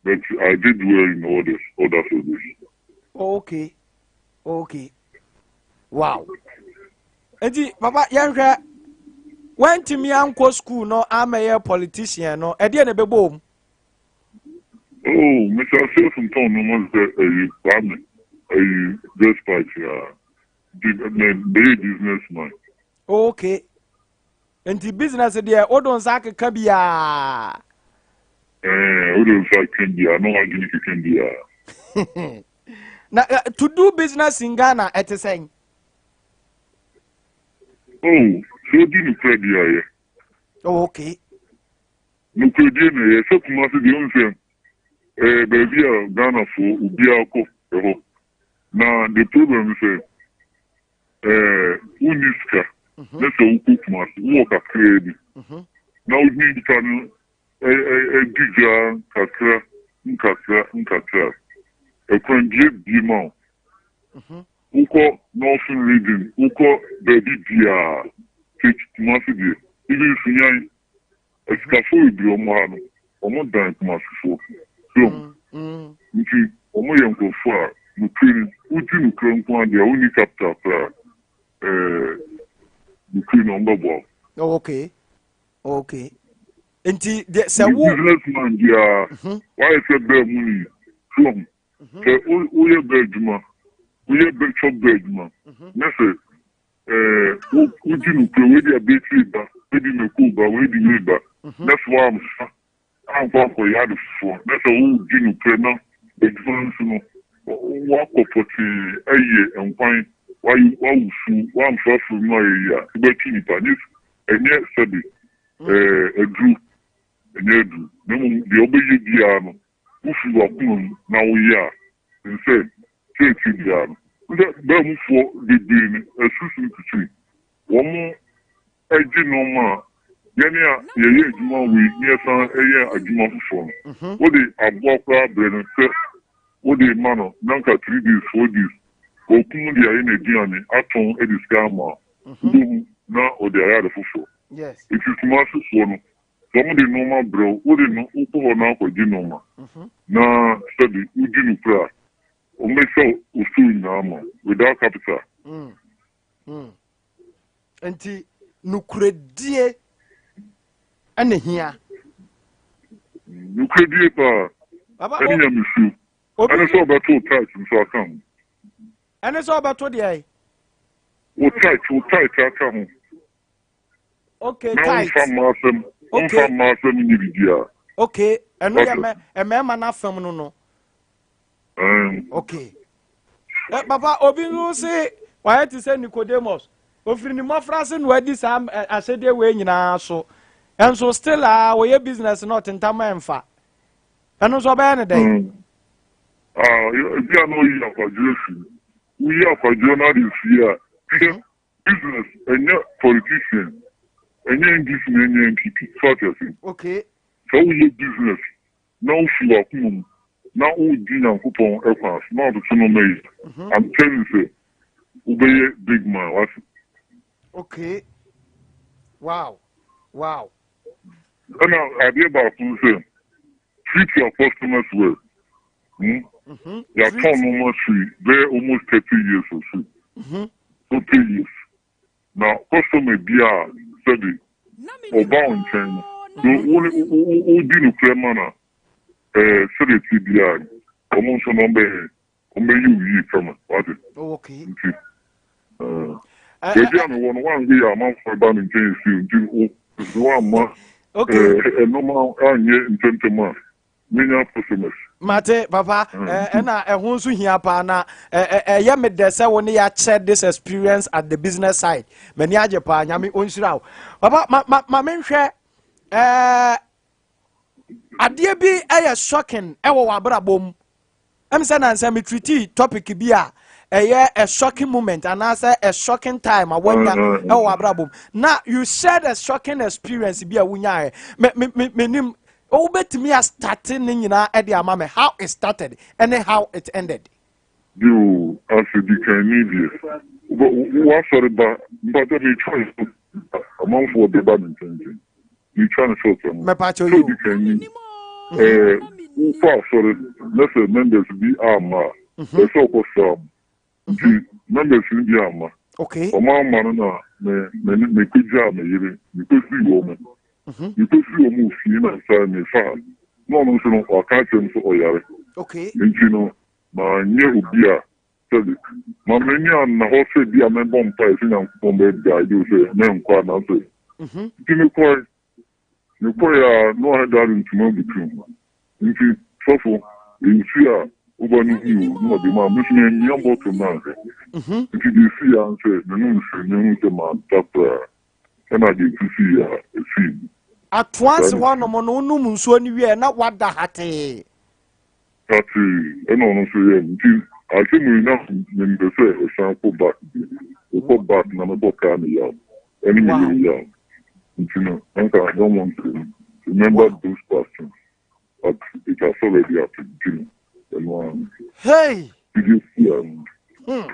But I did well in all the other subjects. Oh, okay. Okay. Wow. Enti papa yɛnhwɛ wantumi ankɔ school no amɛyɛ politician no ɛdeɛ na ɛbɛbɔ mu. Oh, Mr. Seals ntɔn nneɛma sɛ ɛyi Kwame ɛyi despite ya bɛyɛ business man. Okay. Nti business deɛ wodo nsa akeka biaa. Ɛɛ wodo nsa akeka biaa na wadwene keka biaa. Na to do business in Ghana ɛte sɛn? Oh, sɛ odi nokorɛ deɛ ayɛ. Oh, okay. Nokorɛdie na ɛyɛ sɛ Kumasi deɛ wohu sɛ ɛyɛ baabi a Ghanafoɔ obiara kɔ ɛhɔ na the problem sɛ ɛɛ wonni sika na sɛ wokɔ Kumasi wowɔ kakraa bi na wode nipa no ɛdi dwa nkakra nkakra nkakra ɛkwan bie bie ma wo wokɔ Northern Region wokɔ baabi biara Kumasi deɛ even Sunyani Asikafoɔ bebree a wɔwɔ ha no, wɔdan Kumasefoɔ. So wɔn? Nti wɔyɛ nkurɔfoɔ a nokorɛ ni, wodi nokorɛ nko ara deɛ a, wonni capital koraa a, ɛɛ, nokorɛ ni wɔbɛboa wo. Okay, okay. Nti deɛ sɛ wo. Business man biara, wayɛ sɛ bɛɛ mu ni. So wɔn? Sɛ woyɛ bɛɛ adwuma, woyɛ bɛ chop bɛɛ adwuma, na sɛ Ɛɛ, wo, wodi nokorɛ, wei de abirekyie ba, wei de mako ba, wei de wei ba, na sɛ woamfa ankɔ ankɔyɛ ade foforɔ, na sɛ wodi nokorɛ na adwuma no nso no, woakɔ pɔtee ayɛ nkwan, woayɛ, woawo fuo, woamfrafra mu ayɛ yie a, wobɛto nnipa. Ɛnyɛ, ɛnyɛ sɛbe, ɛɛ, aduro, ɛnyɛ aduro, na mmom deɛ wobɛyɛ biara no, wofiri w'akoma mu na woyɛ a, nsɛ sɛ ɛte biara no. Wohu sɛ baamufoɔ bebree no, asusu ntutu. Wɔgye nnoɔma a yɛne a yɛyɛ adwuma wei na yɛsan yɛ adwuma foforɔ no, wode aboa koraa brɛ no sɛ wode rema no na nka 3 days, 4 days, wakum de ayɛ n'aduane atɔn de sika ama wo. Wobɛhu na ɔde ayɛ ade foforɔ. Nti Kumasefoɔ no, Sɛ wɔde nnoɔma brɛ wo, wode no wokɔ hɔ na akɔgye nnoɔma na sɛbe wodi no kura a, wɔbɛhyɛ wo store nyinaa ma wo without capital. Nti nokorɛdie ɛna hia. Nokorɛdie paa ɛne nyamesuo ɛne sɛ ɔbɛto wo tithe nso aka ho. Ɛne sɛ ɔbɛto deɛ? Wo tithe aka ho. Okay, na tight. Womfa mma asɛm, womfa mma asɛm nyɛ biribiara. Okay, ɛno yɛ mɛ mmarima n'afam no. Okay. Eh, papa, obi nso se wayɛ te sɛ Nicodemus. Ofiri ne mmɔfra ase na wadi saa ahyɛdeɛ wei nyinaa so. Ɛnso still a wɔyɛ business na ɔtentam ɛmfa. Ɛno nso ɔbɛyɛ ne dɛn? Ah, ebi a na ɔyi akwadworɔ fi. Woyi akwadworɔ no ade fie a, hwɛ Business ɛnyɛ politician ɛnyɛ NDC na ɛnyɛ NPP so ate ase. Okay. Sɛ woyɛ business na wofi w'akoma mu na wodi Nyankopɔn ɛkwan so na watoto nneɛma yi I'm telling you sɛ wobɛyɛ big man wate. Okay. Wow. Wow. Ɛna adeɛ baako nso sɛ treat your customers well. Hmm? Yɛatɔn nneɛma firi bɛyɛ almost 30 years or so. 40 years. Na customer biara sɛbi ɔba wo nkyɛn no, so wo ne wodi nokorɛ ma no a, ɛɛ sɛdeɛ ɛteɛ biara no, ɔmo nso no ɔmbɛyɛ wo yie kama wate. Nti ɛɛ baabi a mewɔ no woanhwɛ yie a amanfoɔ ba me nkyɛn esi nti wo woamma ɛɛ nneɛma anyɛ ntɛmntɛm a menya customers. Mate papa, ɛna ɛho nso hia paa na ɛyɛ me dɛ sɛ wo ne yɛakyɛ this experience at the business side. M'ani agye paa, Nyame ɔnhyira wo. Papa, ma ma ma menhwɛ ɛɛ adeɛ bi ɛyɛ shocking ɛwɔ w'abrabɔ mu. Ɛm sɛ nansa me treat topic bi a ɛyɛ a shocking moment anaasɛ a shocking time a wanya ɛwɔ w'abrabɔ mu. Na you shared a shocking experience bi a wonyaeɛ. Me me me menim wobɛtumi astart ne nyinaa ɛde ama me, how it started ɛne how it ended. Yo, ase di kan ni deɛ wasɔre ba mpatɛ metwa amanfoɔ de ba me nkyɛnkyɛn metwa no short ano. Mɛpakyɛw sɛ yi odi kan ni. Wokɔ asɔre na sɛ members bi amma a, ɛsɛ sɛ ɔkɔsra wɔn. Nti members no bi amma. Wɔn amma no na me me ne mekɔgyaa me yere, mekɔsii wɔn. Mekɔsii wɔn wɔ fie na mesan mefaa. Na ɔno nso no, waka akyerɛ me sɛ ɔyare. Nti no, manyɛ obi a sɛbe ma m'ani anna hɔ sɛ bi a mɛbɔ mpaeɛ sɛ Nyankopɔn bɛ guide wo sɛ mɛnkɔ anaasɛ. Nti mekɔe. Mekɔe a na ɔhɛ da de ntoma abutu ho. Nti sɔfo, nsu a woba no hui o, na ɔde maa me. Me nso mammia bottle no anhwɛ. Nti deɛ esii ara ne sɛ menom nsu no, mehuu sɛ mada koraa. Ɛna deɛ ɛsisii a ɛsii no. Atoa Saa ase na hɔnom ɛsii. no, wonom nsuo no wieɛ na woada hatee. Hatee, ɛna ɔno nso yɛɛ no. Nti asɛm wei na mempɛ sɛ ɛsan kɔ back bio. Mekɔ back na mekɔ kaa me yaw ɛne me yere yaw. Nti no anka I don't want to remember those past things but it has already happened nti no ɛno ara no. Hey! Nti deɛ ɛsi ara no.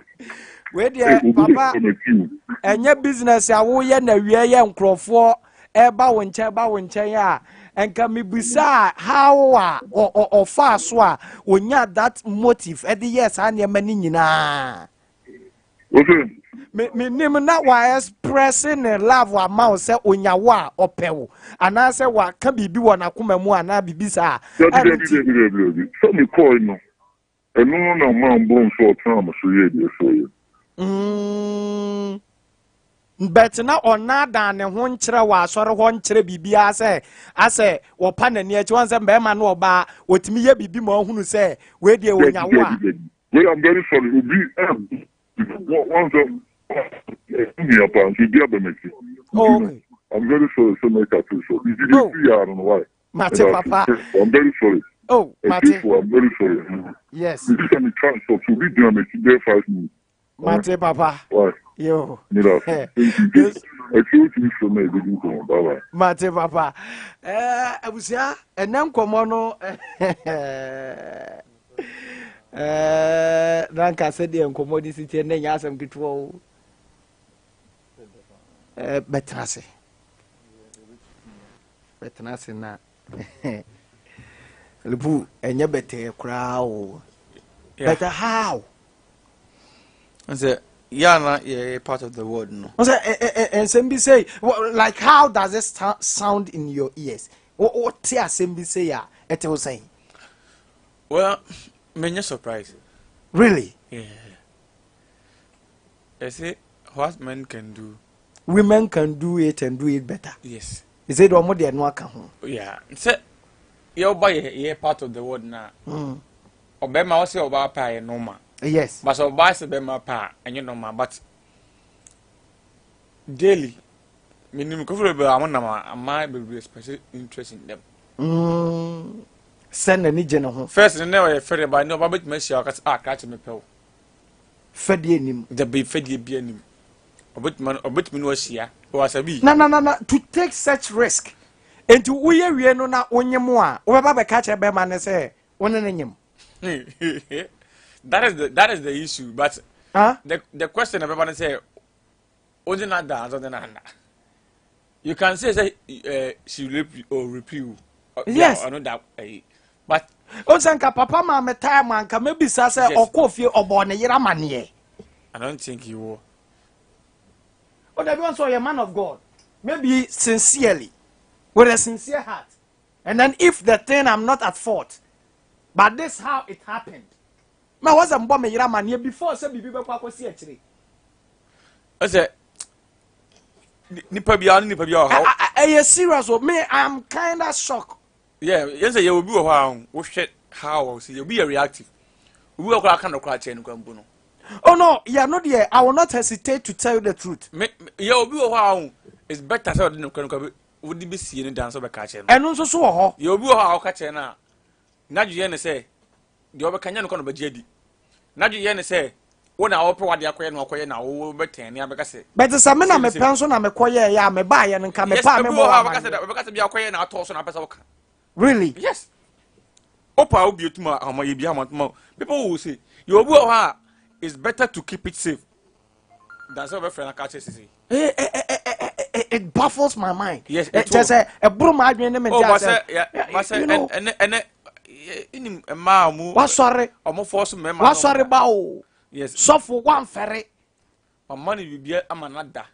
Wei deɛ papa ɛnyɛ business a woyɛ na wie yɛ nkurɔfoɔ ɛba wo nkyɛn ba wo nkyɛn a nka mebisa a how a ɔfaa so a ɔnya that motive ɛde yɛɛ saa nneɛma no nyinaa. Menim na wa express ne love ama wo sɛ onya wo a ɔpɛ wo anaasɛ waka biribi wɔ n'akoma mu anaa biribi saa. Dabi dabi dabi dabi dabi sɛ mekɔe no ɛno no na maa mboro nso ɔtenaa me so yɛɛ deɛ ɛsɛ ɔyɛ. But na ɔnnaadaa ne ho nkyerɛ wɔ asɔre hɔ nkyerɛ biribiara sɛ asɛ wɔpa n'ani akyi wɔn sɛ mmarima ne ɔbaa wɔtumi yɛ biribi ma ɔhunu sɛ wei deɛ ɔnya wo a. Wei I'm very sorry obi wɔn sɛ nua paa nso obi aba m'akyi. Oh, okay. I'm very sorry sɛ mɛka to so. Nti deɛ si yɛ ano no why? Mate papa. I'm very sorry. Oh, mate. I'm very sorry. Yes. Nti sɛ metwa nsɔ so obi gyina m'akyi bɛyɛ 5 minutes. Mate papa. Why? Yo. Mate papa. Abusua, ɛnɛ nkɔmmɔ no na nka sɛdeɛ nkɔmmɔ de si teɛ nnɛ nyɛ asɛm ketewa o. Bɛtena ase. Bɛtena ase na Lipu ɛnyɛ bɛtɛɛ koraa o. But how? Sɛ yɛ na yɛ part of the world no. Sɛ nsɛm bi sɛ like how does it sound in your ears? Wote asɛm bi sɛ a ɛte wo sɛn? Well, menyɛ surprise. Really? Yeah. I say what men can do, women can do it and do it better. Yes. Is it ɔmo deɛ no aka ho? Yeah. Sɛ yɛwoba yɛ part of the world na. Ɔbɛrima wɔ sɛ ɔbaa pa yɛ normal. But sɛ ɔbaa sɛ bɛrima pa a ɛnyɛ normal, but daily menim nkurɔfoɔ bebree a wɔnam a mmaa bebree special interest in them. Sɛ n'ani gye ne ho. First no na ɔyɛ fɛdeɛ ba ne ɔba bɛtumi ahyia ɔka sɛ ah krakye mepɛ wo. Fɛdeɛ nim. Dabi fɛdeɛ bi anim. Ɔbɛtumi ne wahyia wɔ asabi. Na na na na to take such risk. Enti woyɛ wie no na wonyem a wobɛba bɛka kyerɛ bɛrima ne sɛ wo ne ne nyem. That is the issue, but huh? the question ɛbɛba ne sɛ wode na da ansa wode na nna. You can say she rape you or rape you. Yes. Ɔno da ɛyi but. O sɛ nka papa maa me time anka mebisa sɛ ɔkɔɔ fie ɔbɔɔ ne yere amanneɛ. I don't think he will. O dabi wɔn sɛ ɔyɛ man of God, maybe sincerely, with a sincere heart, and then if the thing I'm not at fault, but this how it happened, ma wɔn sɛ mbɔ me yere amanneɛ before sɛ biribi bɛkɔ akɔsi akyire. Ɛsɛ nipa biara ne nipa biara wɔ ha. Ɛyɛ serious o, me I'm kinda shocked. Yeah, yɛn sɛ yɛ obi wɔ hɔ a wohwɛ how ɔsi obi yɛ reactive, obi wɔ koraa aka no koraa kyerɛ no koraa mpo no. Oh no, yeah, no deɛ, I will not hesitate to tell you the truth. Me yɛ obi wɔ hɔ a it's better sɛ ɔde no koraa no koraa wode bi sie ne dan sɛ ɔbɛka kyerɛ no. Ɛno nso so wɔ hɔ. Yɛ obi wɔ hɔ a ɔka kyerɛ no a n'adwe yɛ ne sɛ deɛ ɔbɛka nyɛ no kɔ na ɔbɛgye adi. N'adwe yɛ ne sɛ wo na wɔpɛ wade akɔyɛ no akɔyɛ na wo bɛtɛn ne abɛka sɛ. Bɛte sɛ me na mepɛ nso na mekɔyɛ yɛ a mebaayɛ no nka mepɛ a memmɔ wɔ amanneɛ. Ɔbɛka sɛ bi akɔyɛ na atɔ so na apɛ sɛ woka. Really? Yes. Opa a obi etuma ahoma yɛ bi ahoma tuma people will say yɛ obi wɔ hɔ a it's better to keep it safe than sɛ ɔbɛfrɛ na ka kyerɛ sisi. It baffles my mind. Yes, it Kyɛ sɛ ɛboro maa adwene ne me Oh, nte but asɛm. sɛ yeah, but sɛ You know, ɛnɛ ɛnɛ ɛnim mmaa a ɔmo wasɔre ɔmo force mmarima na ɔmo wasɔre da. ba o. Yes. Sɔfo wamfɛre. Ɔma no biribi ama no ada.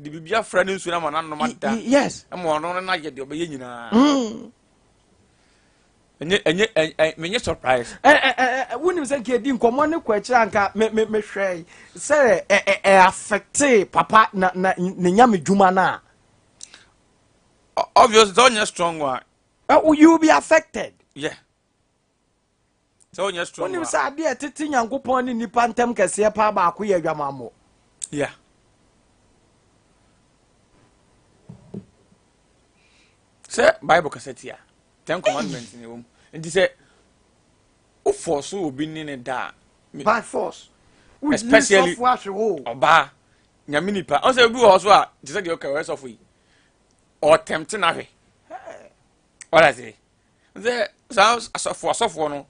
De biribi afra ne nsuo no ama no anom ada. Yes. Ama ɔno no ayɛ deɛ ɔbɛyɛ nyinaa. Ɛnyɛ ɛnyɛ ɛ ɛ menyɛ surprise. Ɛ ɛ ɛ wonim sɛ nka yɛdi nkɔmmɔ ne kɔ akyire anka me me mehwɛ sɛ ɛ ɛ ɛ affecte papa na na ne nyame dwuma no a. Obviously, sɛ ɔnyɛ strong a. You will be affected. Yeah. Sɛ ɔnyɛ strong Wonim a. sɛ adeɛ a ɛtete Nyankopɔn ne nnipa ntam kɛseɛ paa baako yɛ adwamammɔ. Yeah. Sɛ Bible kasa tia Ten Commandments ne wɔm. Nti sɛ wofɔ so obi ne ne da a. By force. Especially Woyi sɔfo ahwe hɔ. Ɔbaa nyame nipa. Ɔsɛ obi wɔ hɔ so a te sɛ deɛ ɔka ɔyɛ sɔfo yi. Ɔtɛmte n'ahwɛ. Ɔda se. Sɛ saa asɔfo asɔfoɔ no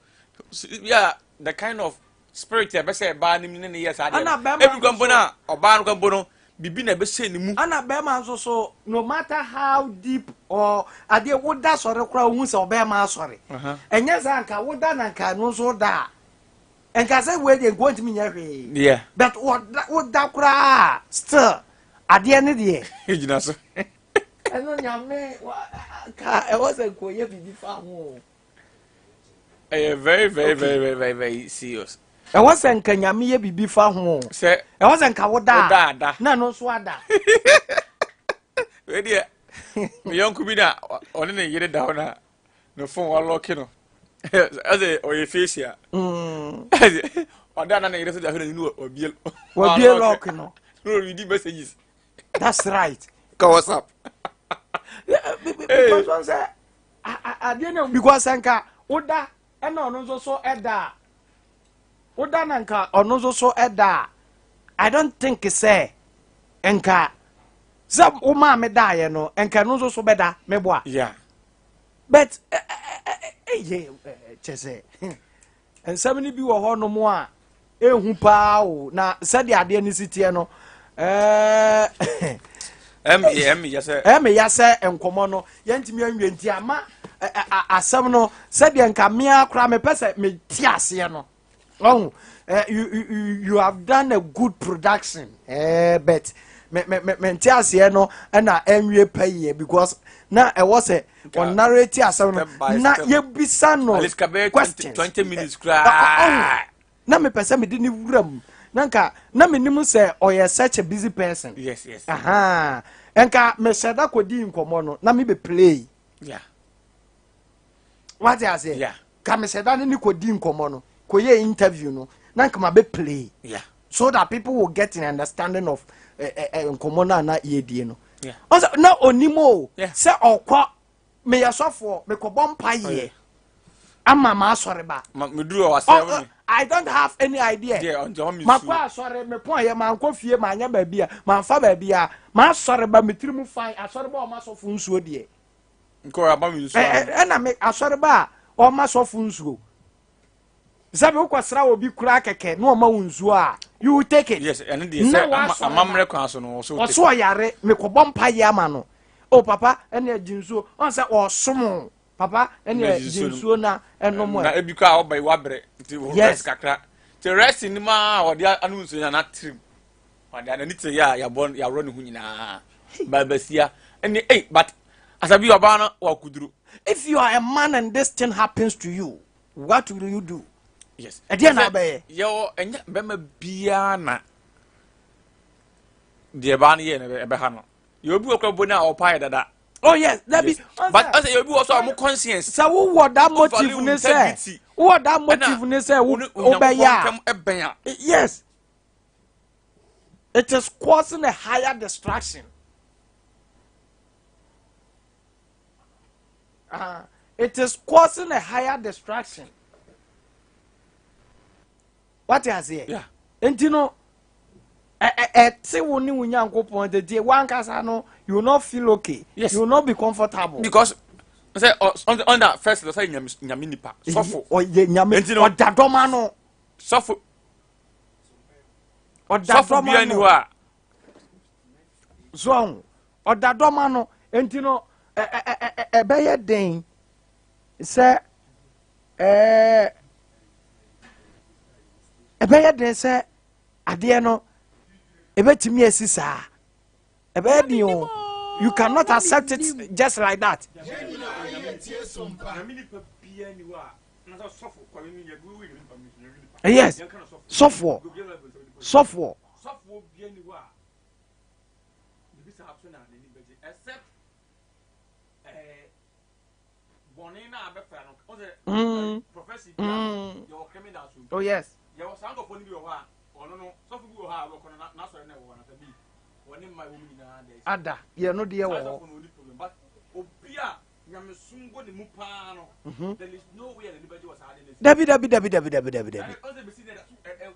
bi a the kind of spirit a ɛbɛsɛ ɛbaa ne mu ne ne yɛ saa deɛ no ebi kwan mpo no a ɔbaa no kwan mpo no biribi na ɛbɛhyɛ ne mu. Ana bɛrima nso so, no matter how deep or adeɛ woda sɔre koraa wohu sɛ ɔbɛrima asɔre, ɛnyɛ saa nka woda na nka ɛno nso da a nka sɛ wei deɛ nka ɔntumi nyɛ hwee. But woda koraa still adeɛ ne deɛ gyina so. Ɛno nyame ka ɛwɔ sɛ nka ɔyɛ biribi fa ho. Ɛyɛ very very very very very very serious. Ɛwɔ sɛ nka nyame yɛ biribi fa ho. Sɛ ɛwɔ sɛ nka woda woda ada. Na ɛno nso ada. Wei deɛ me yɔnko bi na ɔne ne yere da hɔ na ne phone walɔke no. Ɛsɛ ɔyɛ facial. Ɔda na ne yere so da hɔ na ne wabie. Wabie lock no. Na ɔredi messages. That's right. Ka WhatsApp. Because wɔn sɛ adeɛ na because nka woda ɛna ɔno nso so ɛda a woda na nka ɔno nso so ɛda a I don't think sɛ nka sɛ wo maame daeɛ no nka ɛno nso so bɛda meboa. Yeah. But ɛyɛ kyɛ sɛ nsɛm no bi wɔ hɔ nom a ehu paa o na sɛdeɛ adeɛ no si teɛ no ɛmi ya sɛ nkɔmɔ no yɛntumi anwie nti ama asɛm no sɛdeɛ nka mmea koraa mepɛ sɛ mete aseɛ no ɔho you have done a good production but me me me mente aseɛ no ɛna ɛnwie pɛ yie because na ɛwɔ sɛ ɔnarrate asɛm no na yɛbisa no questions 20 minutes koraa na mepɛ sɛ mede ne wura mu na nka na menim sɛ ɔyɛ such a busy person. Yes, yes. Aha. Nka mehyɛ da kɔdi nkɔmmɔ no na mebɛ play. Yeah. Wate aseɛ? Yeah. Ka mehyɛ da ne ne kɔdi nkɔmmɔ no kɔyɛ interview no na nka mabɛ play. Yeah. So that people will get an understanding of nkɔmmɔ no a na yɛdie no. Yeah. Ɔsɛ na onim o Yeah. sɛ ɔkɔ meyɛ sɔfoɔ mekɔbɔ mpayɛ ama ma asɔre ba. Ma meduru wɔ asɛm Oh, ni. I don't have any idea. Deɛ ɔnti ɔma me Makɔ nsuo. asɔre mepɔn yɛ mankɔ fie manyɛ baabi a mamfa baabi a masɔre ba me tiri mu fine asɔre ba ɔma sɔfo nsuo deɛ. Nkɔ aba me nsuo. Ɛna me asɔre ba a ɔma sɔfo nsuo. Sɛ bi wokɔ sra obi kura kɛkɛ na ɔma wo nsuo a you will take it. Yes, ɛno deɛ Na sɛ wasɔre ba. amammerɛ kwan so no ɔso Ɔso ɔyare mekɔbɔ mpaeɛ ama no. O papa ɛna agye nsuo ɔn sɛ ɔsom o. Papa ɛna Na agye nsuo no. nsuo na ɛnom Na ɛ. ebi kɔ a ɔba yi wabrɛ nti wo Yes. rest kakra. Nti rest ni ma a ɔde ano nsuo na n'atirim. Ɔde n'ani te yɛ a yabɔ yaworɔ ne ho nyinaa. Babasia ɛne ei but asabi ɔbaa no wakuduru. If you are a man and this thing happens to you, what will you do? Yes. Ɛdeɛ na Sɛ abɛyɛ. Yɛwɔ ɛnyɛ bɛrima biara na deɛ baa no yɛ no ɛbɛha no. Yɛ obi wɔ kora bo no a ɔpa yɛ dada. Oh yes, that be. Yes. But ɔsɛ yɛ obi wɔ so a ɔmo conscience. Sɛ wowɔ that Wo value motive ne sɛ, integrity. wowɔ that Ɛna motive ne sɛ wo ne wobɛyɛ a. Onyankopɔn ntam ɛbɛn a. Yes. It is causing a higher distraction. It is causing a higher distraction. What is it? Yeah. Nti no, ɛte wo ne wo Nyankopɔn tete wankasa no, you will not feel okay. Yes. You will not be comfortable. Because sɛ on that first sɛ nyame nyame nipa sɔfo. Ɔyɛ nyame Nti no, ɔda dɔm ano. Sɔfo. Ɔda Sɔfo dɔm bia ni ano. hɔ a. So ɔho. Ɔda dɔm ano. Nti no ɛbɛyɛ den sɛ ɛbɛyɛ den sɛ adeɛ no ɛbɛtumi asi saa. Ɛbɛyɛ den o. You cannot accept it just like that. Yes, sɔfoɔ, sɔfoɔ. Oh yes. Ada yɛ no deɛ wɔ hɔ. Dabi dabi dabi dabi dabi dabi dabi.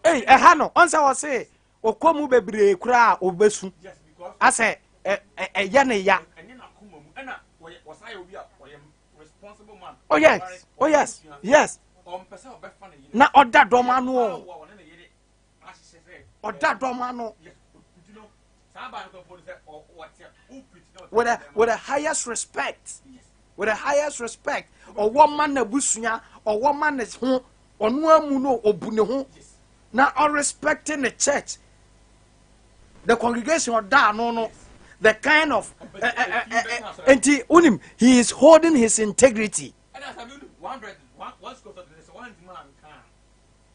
Ei, ɛha no ɔn sɛ ɔse ɔkɔ mu bebree koraa a ɔbɛsu asɛ ɛyɛ ne ya. Oh yes, oh yes, yes. Na ɔda dɔm ano o. Ɔda dɔm ano. With the highest respect, with the highest respect ɔwɔ ma n'abusua, ɔwɔ ma ne ho, ɔno amu no ɔbu ne ho na ɔrespect ne church, the congregation ɔda ano no, the kind of nti unim he is holding his integrity.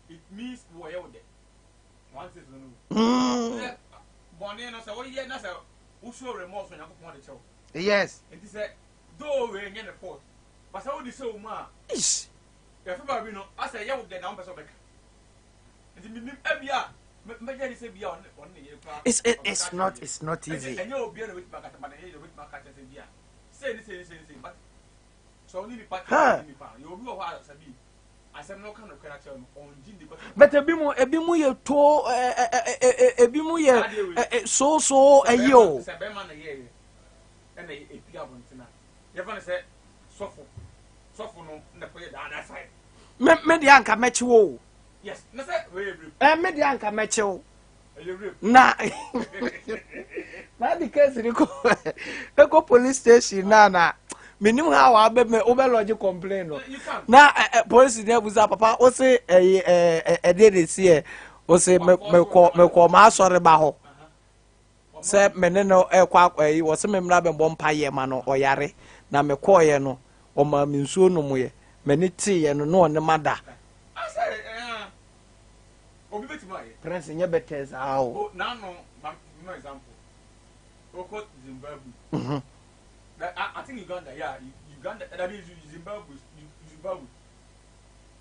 It means wɔyɛ wo dɛ. Bɔne no sɛ woyɛ na sɛ woshow remorse, Onyankopɔn de kyɛw. Nti sɛ though wei nyɛ ne fault, but sɛ wode hyɛ wo mu a, yɛfɛ baabi no asɛ ɛyɛ wo dɛ na wompɛ sɛ wobɛka. Nti menim ebi a mɛgye di sɛ bi a ɔne ne yere koraa. It's not easy. Ɛnyɛ obiara na obɛtumi akasa, but ɛnyɛ obɛtumi aka kyerɛ sɛ bi a sei ne sei ne sei ne sei, but sɛ ɔne nipa kyerɛ nipa yɛ obi wɔ hɔ a sɛ bi asɛm no ɔka no kora kyerɛ no, ɔngye ndi kɔsɛ. But ebi mu yɛ to ɛ ɛ ɛ ebi mu yɛ ɛ ɛ so so ɛyi o. Sɛ bɛrima na yɛyɛ ɛna epi abɔnten a, yɛfa no sɛ sɔfo no na kɔyɛ the other side. Me deɛ anka mɛkye wo o. Yes, na sɛ wɔyɛ rape. Me deɛ anka mɛkye wo. Ɛyɛ rape. Na di case ni kɔ ekɔ police station na minim ha wa bɛ mɛ wobɛ lodge complain no na ɛ ɛ police ni ebusa, "Papa, o se ɛyi ɛ ɛ ɛdeɛ de si yɛ?" O se mɛ mɛkɔ maa sɔre ba hɔ sɛ me ne no ɛkɔ akɔ ɛyi, wɔsɛ me mmra bɛbɔ mpa yɛ ma no, ɔyare, na me kɔɔyɛ no ɔmaa me nsuo nom yɛ, m'ani teeɛ no na ɔne ma da. Asɛ ɛɛ obi bɛtumi ayɛ. Prince, nyɛ bɛtɛ saa o. O n'ano ma ma example, okɔ Zimbabwe. Na I think Uganda, yeah, Uganda, that is Zimbabwe, Zimbabwe.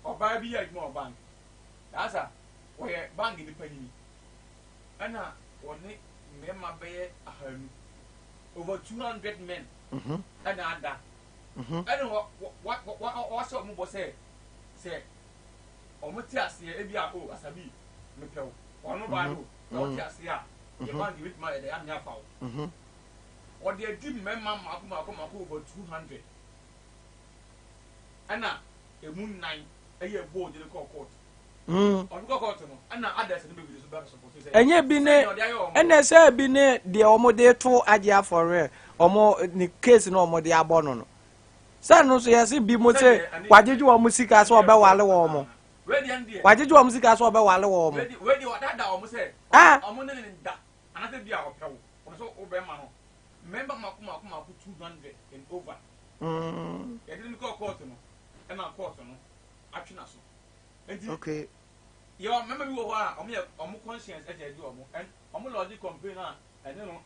Ɔbaa bi yɛ adwuma wɔ bank. Asa wɔyɛ bank nipa nyini. Ɛna wɔne mmarima bɛyɛ 200, over 200 men. Ɛna ada. Ɛna wɔ wɔ wɔ wɔahyɛ wɔn bɔ sɛ wɔn te aseɛ ebi a, o asabi mepɛw ɔno baa no na wɔte aseɛ a, yɛ bank bi tuma yɛ dɛ yɛ afa wo. Ɔde adi mmarima mako mako mako over 200, ɛna emu nnan ɛyɛ bold de kɔ court. Ɔde kɔ court no, ɛna others no bebree so bɛ support sɛ Ɛnyɛ bi ne sɛdeɛ ɔde ayɛ wɔn. Ɛnɛ sɛ bi ne deɛ wɔn de to agye afɔre, wɔn ne case na wɔn de abɔ no, sɛ no nso yɛsi bi mo sɛ wagyegye wɔn sika sɛ ɔbɛwale wɔn mo. Wei deɛ no deɛ Wagyegye wɔn sika sɛ ɔbɛwale wɔn mo. Wei deɛ ɔdada wɔn sɛ ɔmo ne ne da anaasɛ bi a ɔpɛ wo, ɔpɛ sɛ ɔbɛma no mmarima mako mako mako 200 and over. Yɛde no kɔɔ court no, ɛna court no atwe n'aso nti yɛ mmarima bi wɔ hɔ a ɔmo yɛ ɔmo conscience ɛkyɛ ɛdi ɔmo ɛn ɔmo lodge complain a ɛne no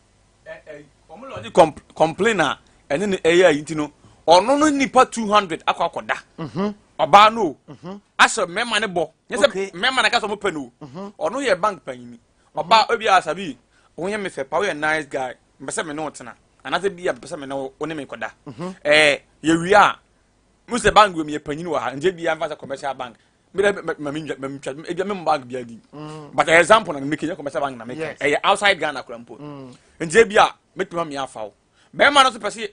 ɛ ɛ ɔmo lodge complain a ɛne no ɛyɛ ayi, nti no ɔno no nipa 200 akɔ akɔda ɔbaa no o, ahyɛ mmarima ne bɔ nyɛ sɛ mmarima na kasa ɔmo pɛ no o. Ɔno yɛ bank panyini, ɔbaa ebi a asabi woyɛ me fɛ pa, woyɛ nice guy, mpɛ sɛ me ne wo tena anaasɛ bi a mpɛ sɛ me ne wo ne me kɔda. Yɛwie a mo sɛ bank wɔ mi yɛ panyin wɔ ha, nti ebi a nfa sɛ commercial bank mi dɛ ma mi ma mi twa ebi a mi mu bank bi adi, but ɛyɛ example na mi kenya commercial bank na mi kɛ ɛyɛ outside Ghana kura mpo. Nti ebi a mɛtuma mi afa wo bɛrima no so pɛ sɛ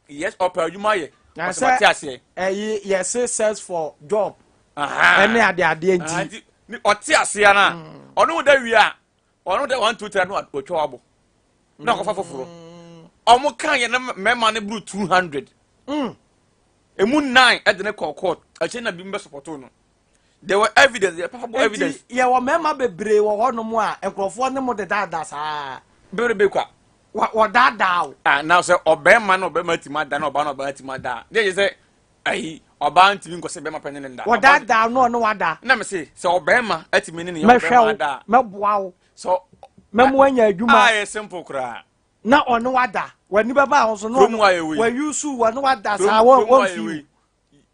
yes, ɔpɛ adwuma yɛ. Na ɔsɛ ma te aseɛ. Ɛyi yɛse search for job ɛne adeadeɛ nti. Nti ɔte aseɛ na ɔno wo da wie a, ɔno da one two three no, ɔtwa wabɔ na ɔkɔfa foforɔ. Ɔmo kan yɛ no mmarima no buru 200. Emu 9 ɛde ne kɔɔ court. Akyire na bi mbɛ support no. There were evidence, there palpable evidence. Enti yɛwɔ mmarima bebree wɔ hɔnom a nkurɔfoɔ ne mo dedaadaa saa. Bebrebe kwa. Wɔdaadaa wo. Ah, na sɛ ɔbarima na ɔbarima tumi ada na ɔbaa na ɔbaa tumi ada a, deɛ yɛ sɛ ayi ɔbaa ntumi nkɔ sɛ bɛrima pɛ ne ne nda. Wɔdaadaa no ɔne wada. Na me se sɛ ɔbarima atumi ne ne yɔnko bɛrima ada a. Mɛboa wo. Sɛ mɛmo anya adwuma. A yɛ simple koraa. Na ɔne wada. W'ani bɛba ho so na ɔne wɔyusu wɔne wada saa wɔn wɔn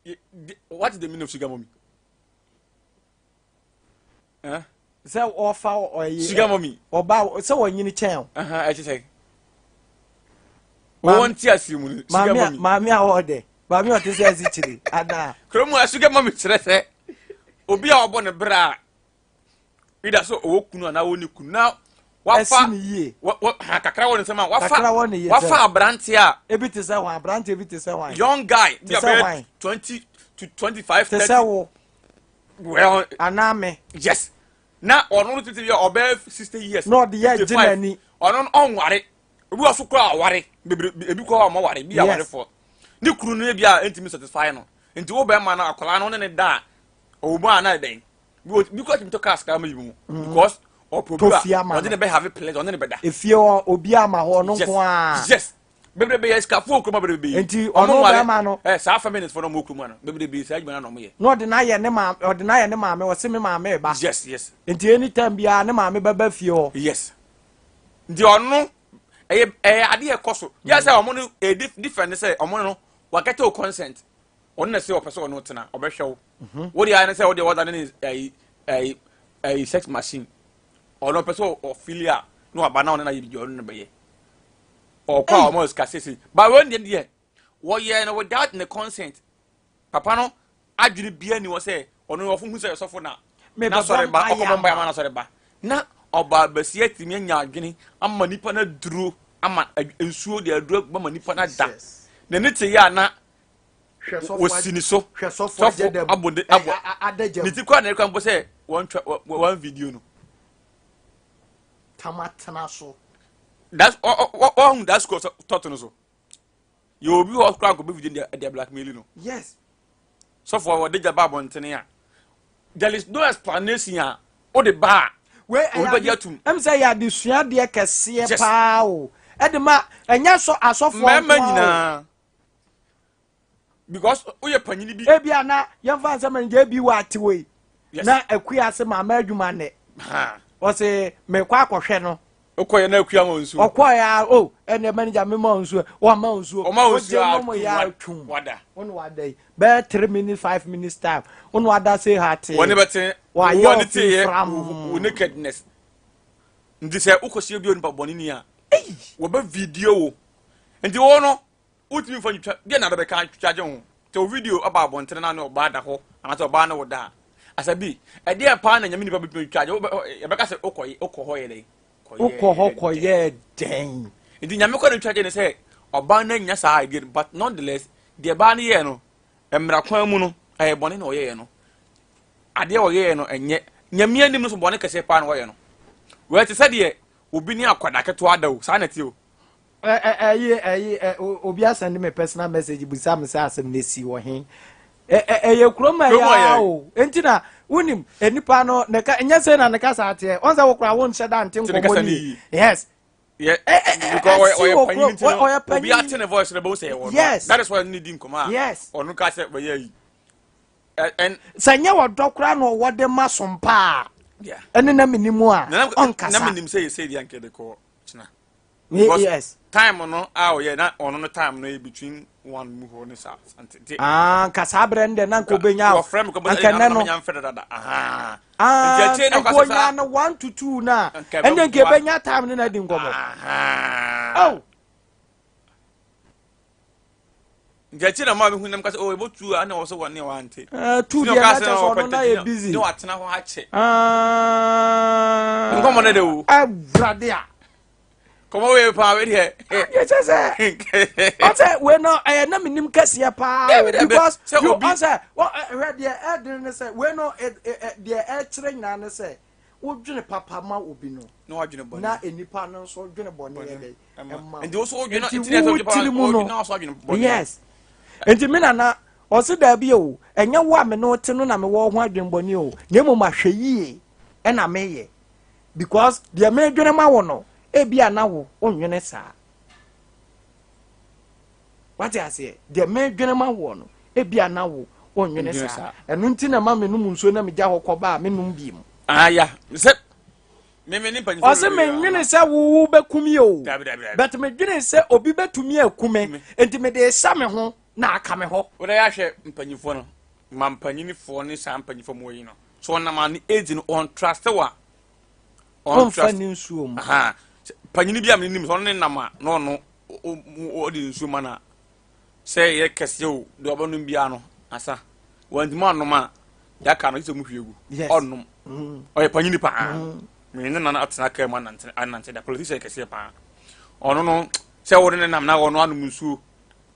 fi. What is the meaning of sugar mommy? Eh? Sɛ ɔfa ɔyɛ. Sugar mommy. Ɔba sɛ wɔnyini kyɛn o. Ɛkyɛ sɛ. Wɔn ti ase mu no sugar mommy. Maame a ɔwɔ dɛ maame a ɔte sɛ asikyire anaa. Kurom a sugar mommy kyerɛ sɛ obi a ɔbɔ ne bra a ida sɛ ɔwɔ kunu anaa ɔnni kunu na wafa ɛsi ne yie. Wɔ wɔ ha kakra wɔ ne nsam a wafa kakra wɔ ne yie wafa aberante a. Ebi te sɛ hwan aberante bi te sɛ hwan. Young guy te sɛ hwan. 20 to 25 Te sɛ wo. Well. Anaa me. Yes na ɔno no tete bi a ɔbɛyɛ 60 years. Na ɔde yɛ gye n'ani. Ɔno no ɔnware obi wɔ so koraa ɔware bebree ebi koraa ɔmo ware bi awarefoɔ ne kunu no ebi a ntumi satisfy no nti wo bɛrima no akwadaa no ne ne da a ɔwɔ mu a na ɛdɛn bi kɔ tumi tɔ cars kra ma yi mu because ɔpɛ obi a ɔde ne bɛ have pleasure ɔne ne bɛ da. Efie hɔ obi ama hɔ ɔno nko ara. Yes bebrebe yɛ sikafoɔ kuroma bebrebe. Nti ɔno bɛrima no. Ɛ saa feminist fo na ɔmo kuroma no bebrebe saa adwuma na ɔmo yɛ. Na ɔde n'ayɛ ne maame ɔde n'ayɛ ne maame ɔsi me maame ba. Yes. Nti anytime biara ne maame bɛba fie hɔ. Yes nti ɔno ɛyɛ adeɛ ɛkɔ so yɛ sɛ ɔmo no ɛyɛ different sɛ ɔmo no wakɛtɛ o consent ɔno na sɛ ɔpɛ sɛ ɔno tena ɔbɛhwɛ wo wo deɛ ayɛ ne sɛ wo deɛ wɔda ne ne ɛyi sex machine ɔno ɔpɛ sɛ ɔfili a na waba na ɔne na yɛ biribi ɔno na bɛyɛ ɔkɔ a ɔmo sika sese ba wɔn deɛ wɔyɛ no without ne consent papa no adwene bia ni wɔ sɛ ɔno ɔfo hu sɛ ɔsɔfo na n'asɔre ba ɔkɔbɔ mpa ama n'asɔre ba na ɔbaa basia tumi anya adwene ama nipa no aduro ama nsuo de aduro ama nipa no ada n'ani te yɛ a na wɔsi ne so sɔfo abɔ ne abɔ ne ti kora na ɛkura mpo sɛ wɔn twa wɔn video no. Tama tena so. That's ɔ ɔ ɔhun that school tɔto no so yɛ obi wɔ kora nkɔbɛ video de de blackmail no. Yes. Sɔfo a wɔde gya ba abɔntene a there is no explanation a o de ba a. Wei obi bɛgye atum. Ɛm sɛ yɛ adesua deɛ kɛseɛ paa o ɛde ma ɛnyɛ sɔ asɔfoɔ nko mmarima nyinaa because woyɛ panyini bi. Ebi ana yɛmfa nsɛm ɛnjɛ ebi wɔ ate wei na akua ase maama adwuma nnɛ ɔse mekɔ akɔhwɛ no. Ɔkɔyɛ na akua ma nsuo. Ɔkɔyɛ a o ɛnna manager mi ma nsuo ɔma nsuo. Ɔma nsuo a ɔgye yɛ atwum. Wada. Ɔno wada yi bɛyɛ 3 minutes 5 minutes time ɔno wada se ha te. Wɔne bɛte wayɛ wɔne te ɔfi yɛ fram. wo nakedness nti sɛ wokɔhyia bi onipa bɔne ni a wɔbɛ video wo nti wo no wotumi mfa ntwitwa deɛ na bɛka twitwa gye ho sɛ wo video aba abɔntene na ne ɔbaa da hɔ anaasɛ ɔbaa ne wo da a asabi ɛdeɛ paa na nyame nipa bɛtumi twitwa gye yɛbɛka sɛ wokɔ wokɔ hɔ yɛ dɛn? Wokɔ hɔ kɔyɛ dɛn? Nti nyame kɔ ne twitwa gye ne sɛ ɔbaa no anya saa idea no but nonetheless deɛ baa no yɛɛ no mmara kwan mu no ɛyɛ bɔne na ɔyɛɛ no adeɛ ɔyɛɛ no ɛnyɛ nyame anim no so bɔne kɛseɛ paa na ɔyɛ no wei te sɛ deɛ obi ne akwadaa ketewa da o saa na ɛte o. Ɛyi ɛyi obi asɛnde me personal message busa me sɛ asɛm na esi wɔ he ɛyɛ kurom a ɛyɛ o nti na wonim nipa no ne ka nyɛ sɛ na ne kasa ateɛ wɔn sɛ wokora wɔn nhyɛ da nte nkɔmɔ ni yes. Yeah, because ɔyɛ panyin ti no obi ate ne voice no bɛhu sɛ ɛwɔ no yes that is why ne di nkɔmɔ a yes ɔno ka sɛ bɛyɛ yi and sɛ nyɛ wɔdɔ koraa na ɔwɔ de ma so mpa a ɛne na menim a ɔnkasa na menim sɛ yɛsɛ deɛ nkɛ de kɔ kyena yes time no a ɔyɛ na ɔno no time no yɛ between 1 mu hɔ ne saa nti ah nka saa berɛ no deɛ na nka ɔbɛnya wɔfrɛ me kɔbɔ anka nɛ no mfrɛ dada aha ah nti akyire na nka ɔka sɛ ɔnya saa no 1 to 2 no a Nka ɛnde nka ɛbɛboa. ɛbɛnya time no na adi nkɔmmɔ aha oh nti akyire na maa mehu nam ka sɛ oh ɛbɔ 2 a na wɔ sɛ wɔne wante 2 deɛ na kyɛ sɛ ɔno na yɛ busy ne watena hɔ akyɛ Ah. Nkɔmmɔ no de wo. Awurade a kɔmɔ wei paa wei deɛ yɛ kyɛ sɛ ɔsɛ wei no ɛyɛ na menim kɛseɛ paa o Dabi, dabi. because Sɛ you obi- ɔsɛ hwɛ deɛ ɛdene ne sɛ wei no deɛ ɛkyerɛ nyinaa ne sɛ Wodwene papa ma obi no, na wadwene bɔne, na nipa no nso dwene bɔne yɛ dɛ ɛma. Nti wo so wodwene, nti wo tiri mu no, yes. Nti me nana ɔse daabi o, ɛnyɛ wo a me ne wo te no na mewɔ ho adwene bɔne o, na mmom ahwɛ yie ɛna meyɛ because deɛ medwene ma wo no, ebi a na wo wonnwene saa. Wate aseɛ? Deɛ medwene ma woɔ no, ebia na wo wonnwene saa. Ɛno nti na ma menom nsuo na megya hɔ kɔba a menom bi mu. Ah, ya. Sɛ me ne mpanyinfoɔ. Ɔse menwene sɛ wo wobɛkum yi o. But medwene sɛ obi bɛtumi aku me. Nti mede rehyɛ me ho na aka me hɔ. Wode ahwɛ mpanyinfoɔ no, ma mpanyinfoɔ ne saa mpanyinfoɔ mu yi no. So ɔnam a ne age no ɔntraste wa. Ɔnfa ne nsuo mu. Panyini bi a menim sɛ ɔno ne nam a na ɔno ɔde nsuo ma no a sɛ yɛ kɛseɛ o deɛ ɔbɛnom biara no asa wantumi anom a deɛ aka no gye sɛ mu hwie gu ɔnnom mm. Ɔyɛ panyini paa mm. Mene ne nana atena kaa mu anante anante da politician kɛseɛ paa ɔno no sɛ wode ne nam na ɔno anom nsuo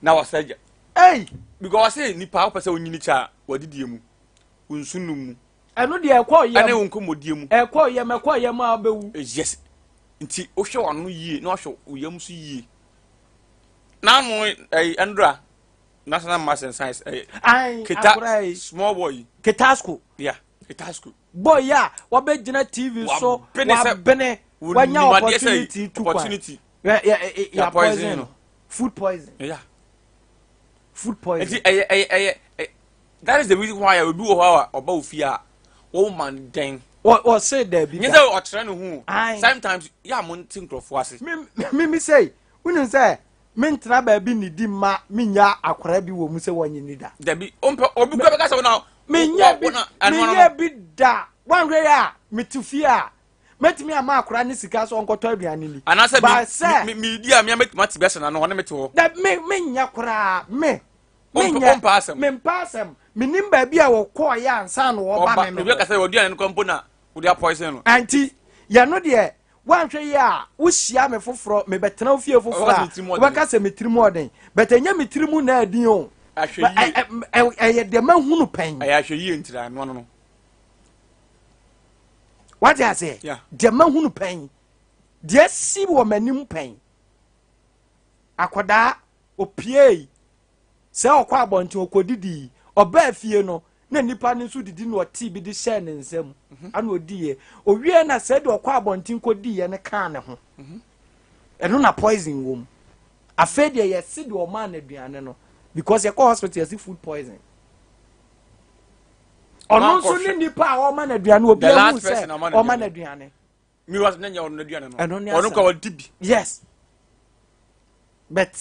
na wasa gya hey! Because ɔse nipa wopɛ sɛ wonyini kyɛ a wadidie mu wo nsu nom mu ɛno deɛ ɛkɔ yam ɛne wo nkɔmmɔdie mu ɛkɔ yam ɛkɔ yam a wobɛwu yes. Nti wohwɛ w'ano yie na wahwɛ wo yam nso yie. N'ano ɛyi ɛndra National Maths and Science ɛyɛ Ayi Keta akora yi small boy yi. Ketasco. Yeah, Ketasco. Boy yi a wabɛgyina TV so Wabene sɛ wabene wɔnim wanya adeɛ sɛ opportunity tu kwan. opportunity. Yɛ yɛ Ya yɛ poison poison no. no. Food poison. Yeah. Food poison. Nti ɛyɛ ɛyɛ ɛyɛ that is the reason why obi wɔ hɔ a ɔba wo fie a wɔn ma no dɛn. Ɔse daabi da. Nyɛ sɛ ɔkyerɛ ne ho. Sometimes yɛ a mo nte nkurɔfoɔ ase. Me me sei wonim sɛ mentena baabi nnidi mma mennya akwadaa bi wɔ mu sɛ wɔnye ni da. Dabi ompɛ obi kura bɛka sɛ wɔn a menyɛ bi menyɛ bi da wanhwɛ yɛ a mete fie a mɛtumi ama akwadaa ne sika sɛ ɔnkɔtɔ aduane ni. Anaasɛ mi mi di a mi a mɛtumi ate bi ahyɛ n'ano ɔne me te hɔ. Da me menyɛ koraa me. Menyɛ Ɔmpɛ asɛm. Mempɛ asɛm. Menim baabi a wɔkɔɔeɛ ansa na wɔba me me hɔ. Obi kasa wɔduane no kora mpo na wode apɔisen no. Anti yɛno deɛ woanhwɛ yie a wohyia me foforɔ mebɛtena wo fie foforɔ a wobɛka sɛ me tirim ɔden but ɛnyɛ me tirim na ɛden o. Ɛyɛ deɛ mahunu pɛn. Ɛyɛ ahwɛ yie ntira ɛno ano no. Wate aseɛ? Deɛ mahunu pɛn. Deɛ asi wɔ m'anim pɛn. Akwadaa opiei Sɛ ɔkɔ abɔnten ɔkɔdidii, ɔbaa fie no, na nnipa no nso didi na ɔtee bi de hyɛɛ ne nsam, mhm. ana ɔdiiɛ. Owie na sɛ deɛ ɔkɔ abɔnten kɔdiiɛ no kaa ne ho. Mhm. Ɛno na poison wɔ mu. Afei deɛ yɛse deɛ ɔmaa no aduane no, because yɛkɔ hospital yɛse food poison. Ɔno nso ne nipa a ɔma no aduane, obi ahu sɛ ɔma no aduane. Mi wa ne nyɛ ɔno n'aduane no. Ɛno ne asɛm. Ɔno kɔ ɔdi bi. Yes. But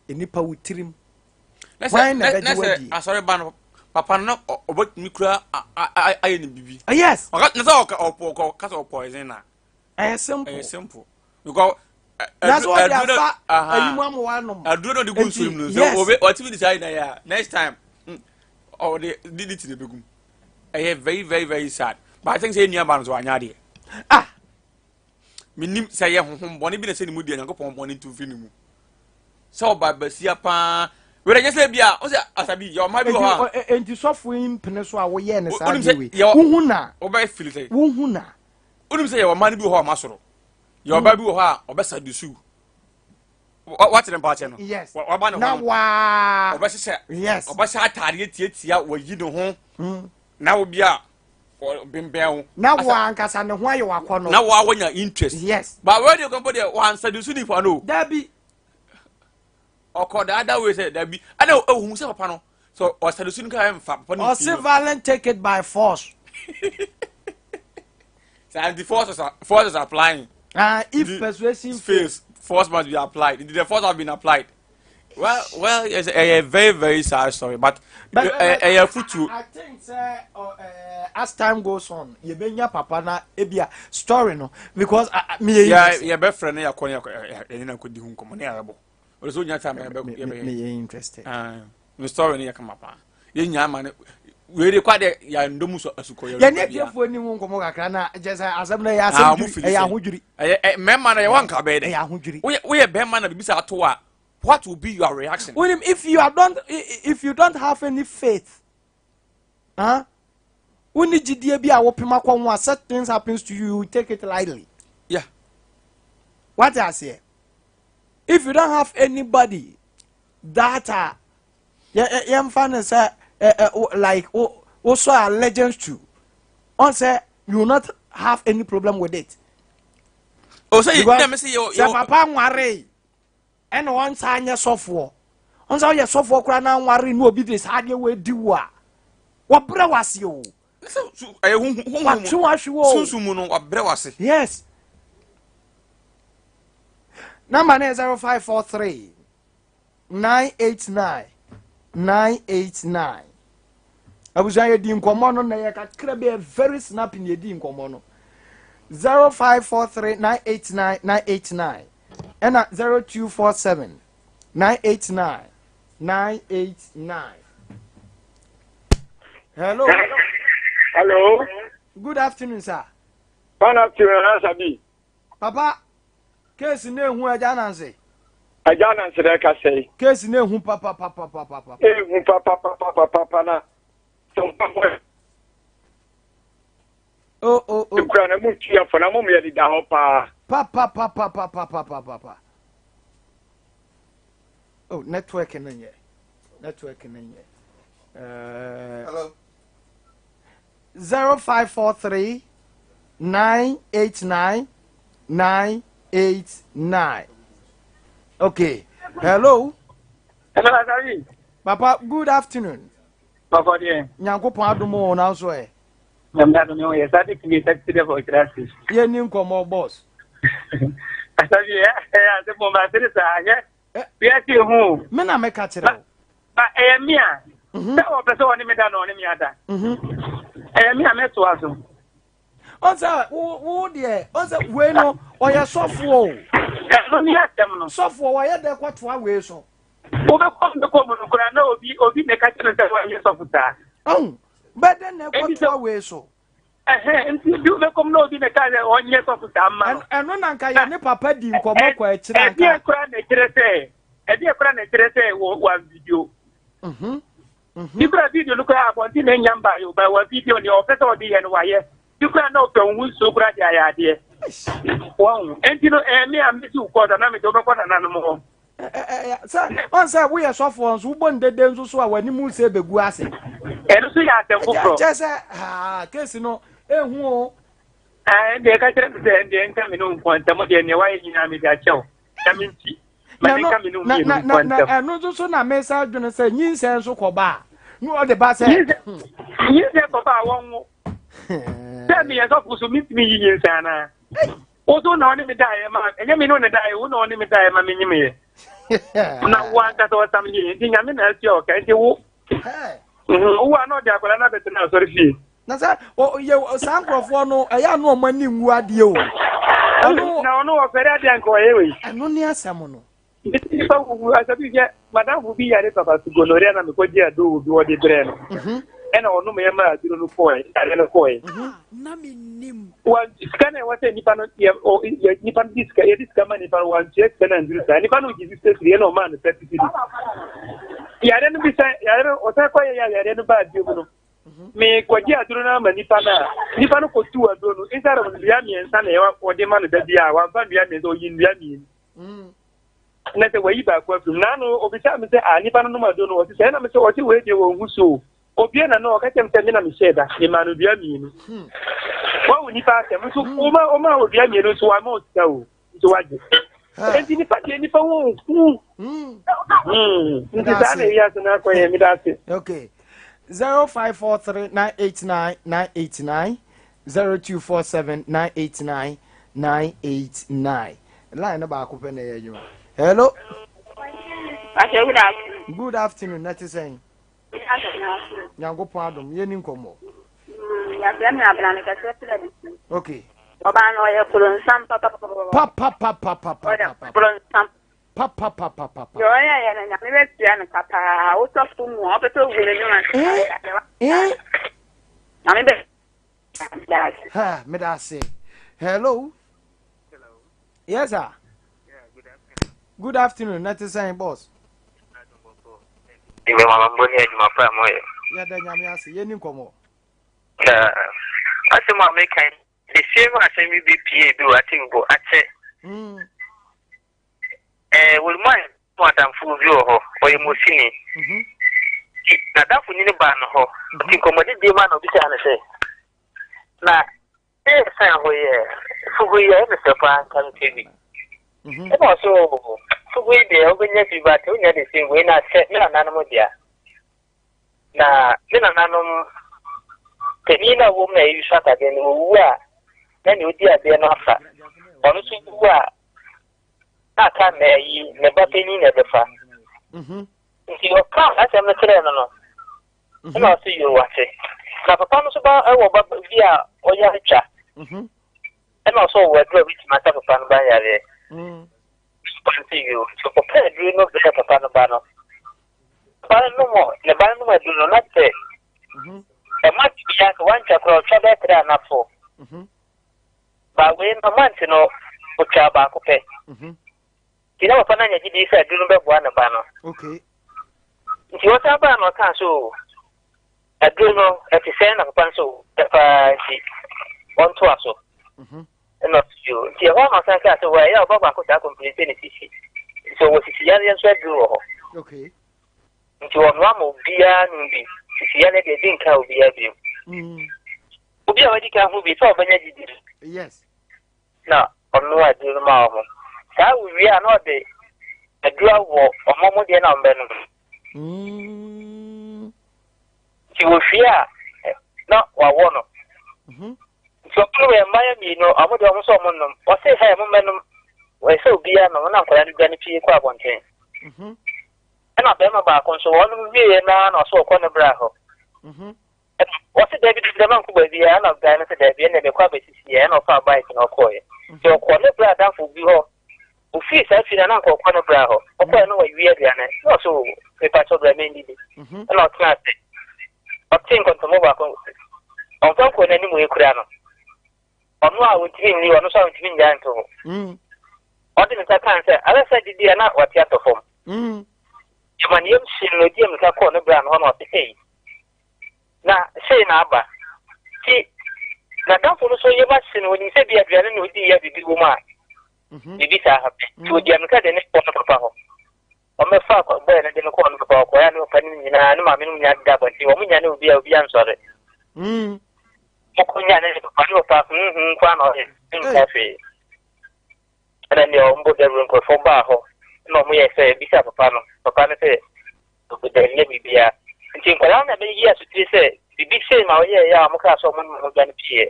nipa wo tirim. Hwan na ɛbɛgye wadi? Nɛsɛ asɔre ba no papa no ɔbɛtumi kura ayɛ ne bibi. Ah, yes. Ɔka nɛsɛ ɔka ɔpɔ ɔka sɛ ɔpɔison na. Ɛyɛ simple. Ɛyɛ simple. Because na so ɔde afa ayi mu ama wanom. Aduro na ɔde gu nsuo mu no sɛ ɔbɛ ɔtumi de saa yi na yɛ a next time ɔde di di ti na ebegum. Ɛyɛ very very very sad but I think sɛ yɛn nua ba no so wanyɛ adeɛ. Ah! Menim sɛ yɛ honhom bɔne bi na ɛsɛ ne mu deɛ Nyankopɔn bɔne ntu mfiri ne mu. Sɛ ɔba basia paa wɛrɛ nyɛ sɛ bi a ɔsɛ asabi yɛ ɔma bi wɔ hɔ a. Enti sɔfo yi mpene so a woyɛɛ ne saa adeɛ wei. Wohu na. Wobɛyɛ fili sɛ. Wohu na. Wonim sɛ yɛ ɔma no bi wɔ hɔ a ɔma soro. Yɛ ɔba bi wɔ hɔ a ɔbɛsa dusu. Wakyerɛ mpakyɛ no. Yes. Waba ne ho. Na waa. Ɔbɛhyehyɛ. Yes. Ɔbɛhyɛ ataadeɛ tiatia wayi ne ho. Hmm. Na obi a bembɛn wo. Na waa ankasa ne ho ayɛ wakɔ no. Na waa wanya interest. Yes. Ba wei deɛ kɔmpɔ deɛ wansa de so nipa no. Dabi. Ɔkɔ daadaa wei sɛ dabi. Ɛna ohun sɛ papa no so ɔsa de so nipa mfa papa no. Ɔsi violent take it by force. So the force is, force is applying. If the persuasion fails, force must be applied. The force has been applied. Well, well, it's a, a very, very sad story, but, but a, a, futu. I think sir, as time goes on, you benya papa na ebia story no because me yeah, yeah, best friend ya kɔ ya ya na kɔ di ho nkɔmɔ ne ya bɔ. Ɔde sɛ onya time yɛ bɛ me yɛ interested. Ah, ne story no yɛ kama paa. Yɛ nya ama ne wei de kwa de yɛ ndom so asukɔ yɛ. Yɛ ne atiefoɔ ni ho nkɔmɔ kakra na kyɛ sɛ asɛm no ɛyɛ asɛm dwiri ɛyɛ ahodwiri. Ɛyɛ mmarima na yɛ wanka bɛyɛ dɛ. Ɛyɛ ahodwiri. Woyɛ woyɛ bɛrima na bibi sa ato a what will be your reaction? Wonim if you are don't if you don't have any faith, huh? Wonni gyidie bi a wopem akɔ ho a, such things happens to you, you take it lightly. Wate aseɛ? If you don't have anybody that a yɛmfa no sɛ like wosɔ allegiance to ɔn sɛ you will not have any problem with it. Oh, sɛ because sɛ papa nware ɛna ɔnsa nyɛ sɔfoɔ, ɔnsa ɔyɛ sɔfoɔ koraa na nware ne obi de saa adeɛ wɔ adi wo a, wɔbrɛ wase o. Watwe wahwe wo. Sunsun mu no, wabrɛ wase. Yes, number no yɛ 0543 989 989. Abusua, yɛdi nkɔmmɔ no na yɛ kakra bi, very snappy na yɛdi nkɔmmɔ no. 0543 989 989 ɛna 0247 989 989. Hello. Hello. Good afternoon, sir. Good afternoon, Asabi. Papa, case na ehu agya nanse. Agya nanse dɛ kasa yi. Case na ehu papapapapapa. Ehu papapapapapa na. Oh. Ekura na mu tu afɔ na mo yɛ deda hɔ paa. Papapapapapapapa. Oh, network no nyɛ. Network no nyɛ. Hello. 0543 989 989. Okay. Hello. Hello, Asabi. Papa, good afternoon. Papa deɛ. Nyankopɔn adom o, nanso ɛ. Nyame adom o, yɛ sade kini taxi dɛ fɔ kyerɛ ase. Yɛni nkɔmmɔ, boss. Asabi, ɛ ɛ ase mo ma sere saa yɛ. Wiase ehu. Me na meka kyerɛ wo. Ba ɛyɛ me a. Sɛ wɔpɛ sɛ wɔne me da na ɔne me ada. Ɛyɛ me a mɛtoa so. Ɔsɛ wo deɛ, ɔsɛ wei no ɔyɛ sɔfoɔ o. Ɛno ne asɛm no. Sɔfoɔ wɔyɛ dɛ kɔtoa wei so. Wobɛkɔ mbɛkɔ mu no koraa na obi na ɛka kyerɛ no sɛ wɔnyɛ sɔfo saa. Ɔn bɛdɛ na ɛkɔtoa wei so. Ɛhɛn, nti bi wobɛkɔ mu na obi na ɛka sɛ ɔnyɛ sɔfo saa mma no. Ɛno na nka yɛ ne papa di nkɔmmɔ kɔ akyire anka. Ɛdeɛ koraa na ɛkyerɛ sɛ, ɛdeɛ koraa na ɛkyerɛ sɛ wɔ wa video. Bi koraa video no koraa abɔnten na enya mba yɛ ba wa video deɛ ɔpɛ sɛ ɔde yɛ no wayɛ. Bi koraa na ɔpɛ wo ho nsuo koraa de ayɛ adeɛ. Wɔn nti no ɛyɛ me a mesi wo kɔɔta na mede wobɛkɔ nananom hɔ. Sɛ ɔn sɛ woyɛ sɔfoɔ nso wobɔ ne dede nso so a, w'anim sɛ bɛgu ase. Ɛno nso yɛ asɛm foforɔ. Kyɛ sɛ haa case no ehu o. Ɛɛ deɛ ɛka kyerɛ me sɛ ɛndeɛ nka me ne wo nko ntam deɛ, nea wayɛ nyinaa mede akyɛ wo na me nti ma ne nka me ne wo mmienu nko ntam. Ɛno nso so na mesa dwene sɛ nyinsɛn nso kɔba a na ɔde ba sɛ. Nyinsɛn kɔba a wɔnwo sɛ meyɛ sɔfo so mentumi yi nyinsɛn anaa? Wo so na ɔne me daeɛ ma ɛnyɛ me ne wo daeɛ, wo na ɔne me daeɛ ma menyimeyɛ na wo ankasa ɔsam yie nti Nyame na atua ɔka nti wo wo a na ɔde akwadaa no abɛtena asɔre fie. Na sɛ yɛ saa nkurɔfoɔ no ɛyɛ ano ɔmo ani nwu adeɛ o. Ɔno na ɔno ɔfɛre adeɛ anka ɔyɛ wei. Ɛno ne asɛm no. Nti nipa wuwu asɛbi hwɛ, madamfo bi yare papa so gonorrhea na mekɔgye aduro wɔ bi wɔde brɛ no ɛna ɔnom yɛ ma aduro no kɔɛ, yare no kɔɛ. Wa sika na ɛwɔ sɛ nipa no yɛ yɛ nipa no di sika, yɛde sika ma nipa no, wantua sika na nduru saa nipa no gye 50 cedi ɛna ɔmaa no 30 cedi. Yare no bi sɛ yare no ɔsɛ kɔyɛ yɛ yare no baa bio mu no, mekɔgye aduro no ama nipa no a nipa no kɔtuu aduro no instead of nnua mmiɛnsa na ɛwɔ wɔde ma no da bi a wamfa nnua mmiɛnsa, ɔyi nnua mmienu na sɛ wayi baako afiri mu. Naano obisa me sɛ a nipa no nom aduro no, ɔte sɛ ɛna me sɛ ɔte wei deɛ wɔn ho so o. Obie na no ɔka kyerɛ me sɛ me na mehyɛɛ da memaa no dua mmienu. Wahu nipa asɛm nso, woma woma odua mmienu nso wama o sika o nso wagye. Nti nipa deɛ nipa ho hu. Nti saa na eyi ase na akɔ yɛ meda ase. Okay, 0543 989 989, 0247 989 989. Line no baako pɛ na ɛyɛ adwuma. Hello. Pastor, good afternoon. Good afternoon, na te sɛn? Nyankopɔn adom, yɛni nkɔmmɔ. Yɛafrɛ me Abrane kɛseɛ frɛ me. Okay. Ɔbaa no ɔyɛ koronsam papapapa. Papapapapapa. Ɔyɛ koronsam. Papapapapapa. Deɛ ɔyɛ yɛ no, Nyame bɛtua no ka paa. Wotɔ fo mu a ɔpɛ sɛ ogu n'anim ase. Eh? Nyame bɛ meda ase. Ha, meda ase. Hello. Hello. Yes, sir. Yeah, good afternoon. Good afternoon. Na te sɛn, boss? Ìwé mama mbɔ ní adwuma pa a moyɛ. Yɛda Nyame ase. Yɛni nkɔmmɔ. Na asɛm a meka yi, the same asɛm yi bi pie bi wɔ Atimbo akyɛ. Ɛɛ wɔn a mo adamfo bi wɔ hɔ, ɔyɛ Mosini. Nti n'adamfo nyini baa no hɔ. Nti nkɔmmɔdidie mu a na obisaa no sɛ, na Ee sɛn ho yɛ fugu yi ɛyɛ me fɛ paa nka mepɛ bi. Ɛna ɔsɛ oo fugu yi deɛ wobɛnya bi but wonya de sɛ wei na sɛ me nananom dea. Na me nananom panin no a wɔm na ɛyi so atadeɛ no wɔwu a na nea ɔdi adeɛ no afa. Ɔno nso wu a na aka na ayi ne ba panin na ɛbɛfa. Nti ɔkaa asɛm no kyerɛɛ no no Ɛna ɔse yoo wate. Na papa no nso ba wɔ ba bi a ɔyare twa. Ɛna ɔsɛ ɔwɔ aduru a obetumi asa papa no ba yareɛ. Papa no se yoo. Nti ɔkɔpɛ aduru no brɛ papa no ba no. Papa no nom ne ba no nom aduru no na sɛ ɛma bi anka wantwa koraa ɔtwa bɛyɛ tere ana fo. Ba wei no mante no ɔtwa baako pɛ. Nti na papa no anya gyidi sɛ aduru no bɛboa ne ba no. Okay. Nti ɔsan baa na ɔkaa sɛ o, aduru no ɛte sɛn na papa no sɛ o, ɛ paa nti ɔntoa so. Mhm. Ɛna ɔse yoo. Nti ɛhɔ na ɔsan kaa sɛ wɔ ɛyɛ a ɔba baako saa kɔmpire sɛ ne sisi. Nti ɔwɔ sisi yareɛ nso aduru wɔ hɔ. Okay. Nti ɔnoa ma obiara nom bi. Sisi yareɛ deɛ ebi nka obiara bio. Obi a wadi kan ho bi sɛ ɔbɛnya gyidi. Yes. Na ɔnoa aduro no maa wɔn. Saa owie a na ɔde aduro awɔ wɔn wɔn deɛ na wɔbɛnom. Nti wɔhwie a na wawɔ no. Nti ɔmo no yɛ mmayewa mmienu, ɔmo deɛ ɔmo sɛ ɔmo nnom. Ɔse hɛ mo mmɛnom. Wɔyɛ sɛ obiara nom na nkwadaa no dwane pie kɔ abɔnten. Ɛna bɛrima baako nso wɔnom wieɛ naa na ɔso ɔkɔ ne bra hɔ. Ɛna ɔse daabi daabi daabi mankɔ baabiara ɛna guy no se daabi ɛnna mekɔ abɛsisi yɛ ɛna ɔfaa bike na ɔkɔɔeɛ nti ɔkɔɔ ne bra adamfo bi hɔ ofii saa fie no na anka ɔkɔ ne bra hɔ ɔkɔɔɛ no wawie aduane na ɔse o mepakyɛw bra mendidi ɛna ɔtena ase ɔte nkɔntɔmmɔ baako ɔmfa nkɔɔ n'anim ekura no ɔno a ɔntumi nni ɔno nso a ɔntumi nnyae nto hɔ ɔde ne nsa kaa sɛ alasa didi a na wate atɔ fam ɛma ne yam hyee no na ɔdi ammirika kɔɔ ne bra no hɔ na ɔse ei Na sei na aba. Nti n'adamfo no nso yam ahye no, onim sɛ ebia aduane na odiiɛ a biribi wom a, biribi saa ha pɛ. Nti ɔdi ammirika de ne kɔɔ ne papa hɔ. Wɔbɛfaa bɔɛ no de no kɔɔ ne papa hɔ, kɔeɛ a ne papa no nyinaa, ne maame no nyinaa deda abɔnten, wɔn nyane obi a obi ansɔre. Wɔkɔ nyaa ne papa, ne papa huhu nko ara na ɔyɛ, nka hwee. Ɛna nea wɔbɔ dawuro nkurɔfoɔ baa hɔ na wɔyɛ sɛ bisa papa no, papa no sɛ ɔnyɛ biribiara. Nti nkwadaa na bɛyi asotire sɛ biribi sei ma ɔyɛɛyɛ a wɔkaa sɛ wɔn ne wɔn dwane pieɛ.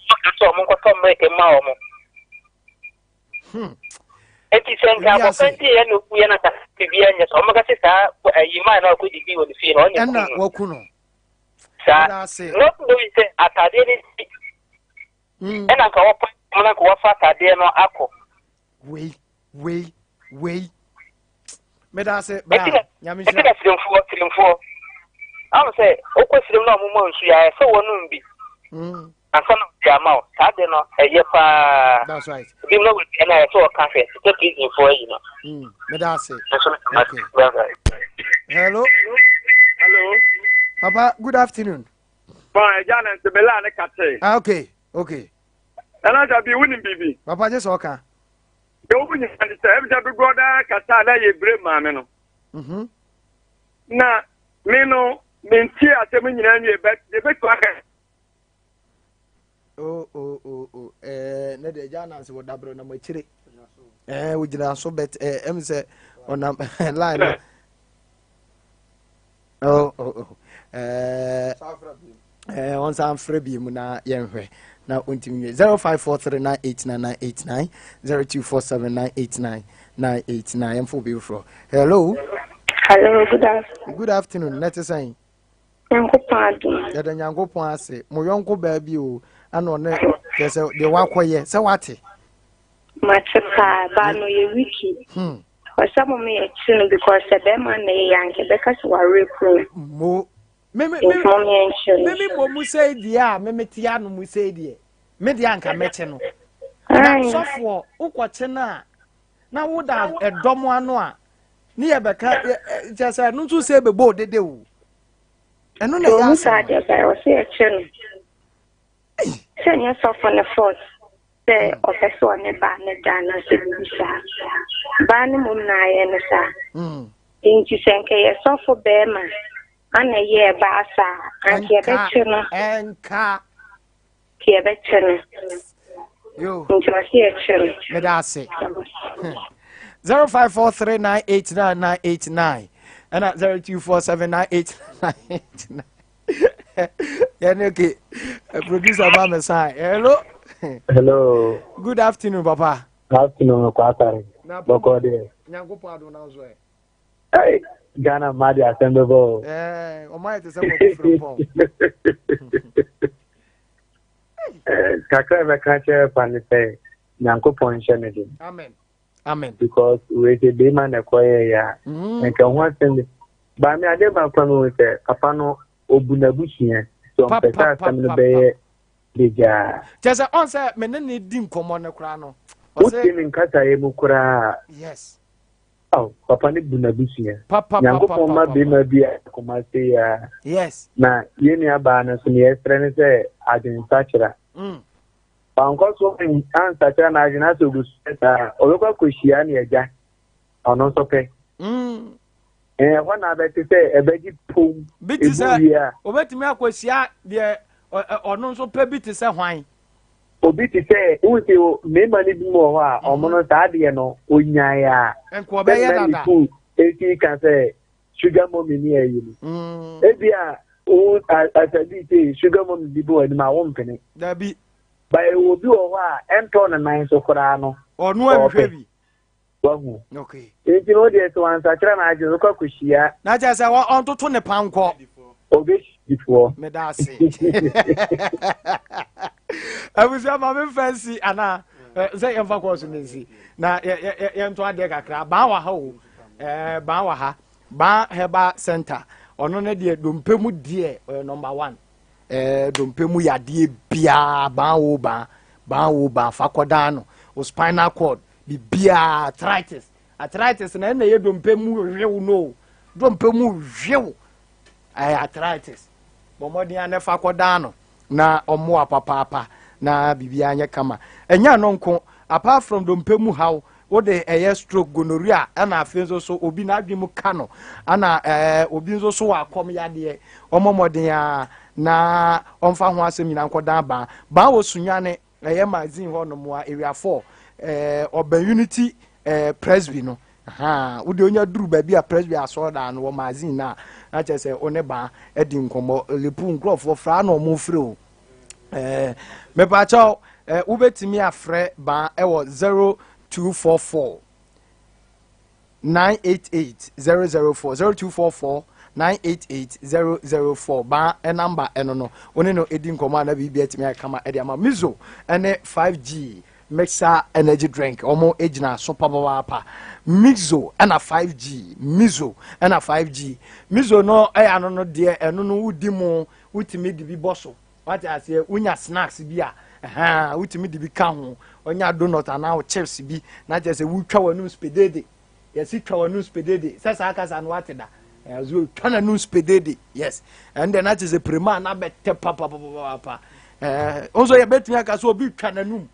Wɔka sɛ wɔn nkɔtɔ mmereke mma wɔn. Nti sɛ nka abɔfra nti yɛ na oku yɛ na nka biribiara nyɛ sɛ wɔn ka sɛ saa ayi maa na ɔkɔdidi wɔ ne fie no ɔne ɛna waku no. Saa. Not knowing sɛ ataadeɛ no nti Ɛna nka wɔpɛ wɔn na nka wɔafa atadeɛ no akɔ. Wei wei wei. Meda ase bra nyame nhyira. Ɛti na sirimfoɔ sirimfoɔ. Ahun sɛ wokɔ sirim na wɔn mu nsu yɛ ayɛ sɛ wɔnom bi. Ansa na wɔde ama wo saa de no ɛyɛ paa. That's right. Ebi mu na wɔdi ɛna ayɛ sɛ wɔka hwɛ te sɛ prisonfoɔ ayi no. Meda ase. Okay. Hello. Hello. Papa, good afternoon. Fine, agya na nti bela ne kate. Ah, okay, okay. Nana Jabi, wonim biribi? Papa gye sɛ ɔka. Deɛ wo nyina ne sɛ, ɛbi sɛ dodoɔ daa kasa na yɛ bere maame no. Na me no, mentie asɛm nyinaa nwie, but deɛ bɛtumi aka. Oh, oh, oh, oh. Eh, ne deɛ agya ananse wɔ dabrɛ nam akyire. Eh, wogyina so bet, eh, ɛm sɛ ɔnam line no. Oh, oh, oh. Eh, eh, ɔnsan frɛ bi mu na yɛnhwɛ na ɔntumi nwie 0543989989 0247989989 yɛmfa obi foforɔ. Hello. Hello, good afternoon. Good afternoon. Na te sɛn? Nyankopɔn adom. Yɛda Nyankopɔn ase. Mo yɔnko baa bi o. Ɛna ɔne kyerɛ sɛ deɛ wakɔyɛ sɛ wate. Mate paa, baa no yɛ wiki. Ɔsɛ mo me yɛ kye no because sɛ bɛrima na ɛyɛ anka ɛbɛka sɛ wa rape no. Mo me me me mo me nkye no. Me me mo mu sɛ deɛ a me me te ano mu sɛ deɛ me deɛ anka mɛkye no. Na sɔfoɔ wokɔkye no a na woda ɛdɔm ano a ne yɛ bɛka kyɛ sɛ ɛno nso sɛ bɛbɔ odede o. Ɛno na ɛyɛ asɛm. Saa deɛ bɛyɛ ɔsɛ yɛkyɛ no. Sɛ nyɛ sɔfo ne fault sɛ ɔpɛ sɛ ɔne baa no da anaasɛ biribi saa. Baa no mmom na ayɛ no saa. Nti sɛ nka yɛ sɔfo bɛrima ana ɛyɛɛ baa saa anka yɛbɛkye no. Ɛnka. Nti yɛbɛkye no. Yo. Nti ɔse yɛkye no. Meda ase. 0543989989 ɛna 0247989989. Yɛne okay. Producer ma me sign. Hello. Hello. Good afternoon, Papa. Afternoon, Kwasare. Bɔkɔ deɛ. Nyankopɔn adom na nso ɛ. Hey, Ghana mma de asɛm bɛbɔ o. Ɛɛ, ɔmo ayɛ te sɛ kɔkɔ frimpɔn. Kakra bɛka kyerɛ pa ne sɛ Nyankopɔn nhyɛ ne den. Amen. Amen. Because wei sɛ bɛrima na ɛkɔyɛ yɛ a, nka ho asɛm bi. Baame ade baako a mehu sɛ papa no obu n'abusua sɛ ɔmpɛ sɛ asɛm no bɛyɛ begyaa. Kyɛ sɛ ɔn sɛ me ne ne di nkɔmmɔ no koraa no. Wotie ne nkasaeɛ mu koraa. Yes. Aw, papa no bu n'abusua. Nyankopɔn ma bɛrima bi a koma se ya. Yes. Na yɛn nua baa no so ne yɛsrɛ ne sɛ adwensakyera. Wankɔ so ansakyera n'adwene asɛ ogu so saa ɔbɛkɔ akɔhyia ne agya ɔno nso pɛ. Ɛhɔ na abɛte sɛ ɛbɛgye pom bi te sɛ obɛtumi akɔhyia deɛ ɔno nso pɛ bi te sɛ hwan. Obi te sɛ wohu sɛ mmarima no bi mu wɔ hɔ a ɔmo no saa adeɛ no onyae a sɛ na ne esi ka sɛ sugar mummy ne ayi no ebi a wo asabi sɛ sugar mummy bi bɔ w'anim a wompene. Dabi. Ba ɛwɔ bi wɔ hɔ a ɛntɔ ne nan so koraa no. Ɔno ahwehwɛ bi. Wahu. Okay. Enti no deɛ sɛ wansakyera n'adwene ɔkɔ akɔhyia. Na kyerɛ sɛ ɔntoto ne pankɔ. Ɔbɛhyidifoɔ. Meda ase. Abusua ma memfa nsi anaa sɛ yɛmfa kɔɔ so no nsi na yɛnto adeɛ kakra. Baa wɔ ha o. Baa wɔ ha. Baa Herbal Center. Ɔno ne deɛ dompe mu deɛ ɔyɛ number one. Dompe mu yadeɛ biara baa wo baa baa wo baa fa kɔdaa no. O spinal cord biribiara arthritis arthritis na ɛna ɛyɛ dompe mu hwew no dompe mu hwew ɛyɛ arthritis bɔ mmɔden a na fa kɔdan no na ɔmmoa papaapa na biribiara nyɛ kama ɛnyɛ no nko apart from dompe mu haw wode ɛyɛ stroke gonorrhea ɛna afei nso so obi n'adwene mu ka no ɛna ɛɛ obi nso so wɔ akɔm yadeɛ ɔmmɔ mmɔden a na ɔmfa ho asɛm nyinaa nkɔdan ban ban wɔ sunwane Ɛyɛ magazine hɔ nom a area 4 ɛɛ ɔbɛn unity ɛɛ presby no haa wode onya duru baabi a presby asɔredan no wɔ magazine no a na kyerɛ sɛ wo ne baa adi nkɔmmɔ lepu nkurɔfoɔ fra na ɔmo frɛ o ɛɛ mepaakyɛw ɛɛ wobɛtumi afrɛ baa ɛwɔ 0244 988 004 0244 988 004 baa namba ɛno no wo ne no ɛdi nkɔmmɔ a na biribi atumi ayɛ kama ɛde ama mizo ɛne 5G mixer energy drink wɔn gyina so papaapa mizo ɛna 5G mizo ɛna 5G mizo no ɛyɛ ano no deɛ ɛno no wodi mu wotumi de bi bɔ so wate aseɛ wonya snacks bi a ɛhaa wotumi de bi ka ho ɔnya donut anaa chips bi na kyerɛ sɛ wotwa w'anum spedede yɛsi twa w'anum spedede sɛ saa kasa no wate da ɛso twa n'anum spedede yes ɛn deɛ na kyerɛ sɛ prema na bɛtɛ papapapapa ɛɛ nso yɛbɛtumi aka sɛ obi twa n'anum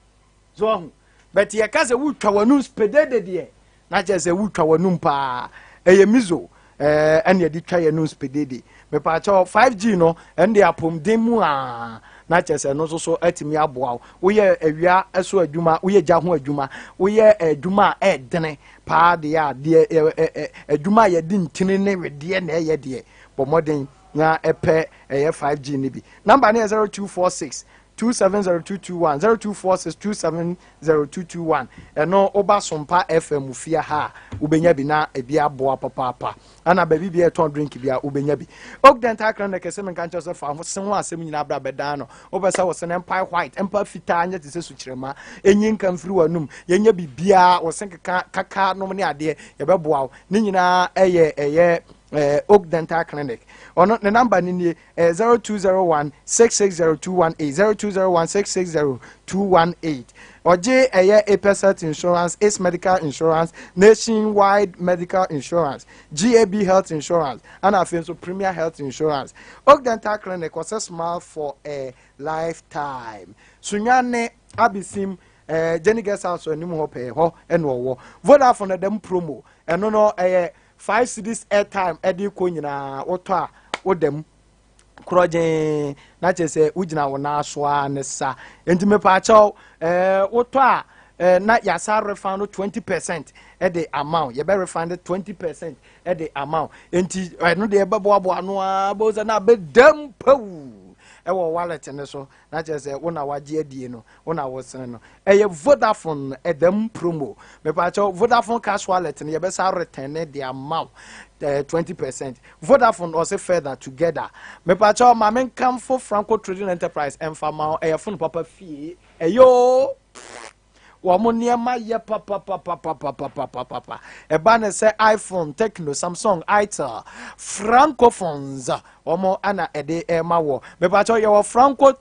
so ɔho but yɛka sɛ wotwa w'anum spedede deɛ na kyerɛ sɛ wotwa w'anum paa ɛyɛ mizo ɛɛ ɛna yɛde twa yɛn num spedede mepaakyɛw 5g no ɛno deɛ apɔmuden mu aa na kyerɛ sɛ ɛno nso so atumi aboa wo woyɛ awia so adwuma woyɛ gya ho adwuma woyɛ adwuma a ɛɛdene paa deɛ a deɛ ɛ ɛ adwuma a yɛde ntini ne wedeɛ na ɛyɛ deɛ bɔ mmɔden na ɛpɛ ɛyɛ 5g no bi namba no yɛ 0246 270221 0246 270221 ɛno woba Sompa FM fie ha a wobɛnya bi na ebi aboa papaapa ɛna baabi bi ɛtɔn drink bi a wobɛnya bi Oak Dental Clinic sɛ menka nkyɛw sɛ fa ho se ho asɛm nyinaa bra bɛdan no wopɛ sɛ wo se no mpae white mpa fitaa nyɛ te sɛ sukyerɛma ɛnyi nka mfiri w'anum yɛnyɛ biribiaa wo se keka kaka nom ne adeɛ yɛbɛboa wo ne nyinaa ɛyɛ ɛyɛ. Oak Dental Clinic. Ɔno ne number no nie, ɛyɛ 0201 660218, 0201 660218. Ɔgye ɛyɛ Apex Health Insurance, Ace Medical Insurance, Nationwide Medical Insurance, GAB Health Insurance, ɛna afei nso Premier Health Insurance. Oak Dental Clinic, ɔsɛ smile for a lifetime. Sunyani Abesim, Jenny Guest House anim hɔ pɛɛ hɔ ɛna ɔwɔ. Vodafone ɛdɛm promo, ɛno no ɛyɛ 5 cedis airtime ɛde kɔ nyinaa, wotɔ a wodam korɔgyee na kyerɛ sɛ wogyina wo nan so a ne sa. Nti mepaakyɛw, wotɔ a na yasa refund no 20% ɛde ama wo. Yɛbɛ refund 20% ɛde ama wo. Nti ɛno deɛ, ɛbɛboaboa no a bɛwo sɛ na abɛdam pawu ɛwɔ wallet ne so, na kyerɛ sɛ wo na wagye adie no, wo na wosene no. Ɛyɛ Vodafone ɛdam promo. Mepaakyɛw, Vodafone Cash Wallet no, yɛbɛsa return ne de ama wo 20%. Vodafone ɔsɛ further together. Mepaakyɛw, maame nkamfo Franco Trading Enterprise ɛmfa ma wo. Ɛyɛ phone papa fie, ɛyɛ o, wɔn nneɛma yɛ papapapapapapapa. Ɛba ne sɛ iPhone, Tecno, Samsung, Itel, Francophones, wɔn ana ɛde ɛma wɔ. Mepaakyɛw, yɛwɔ Franco.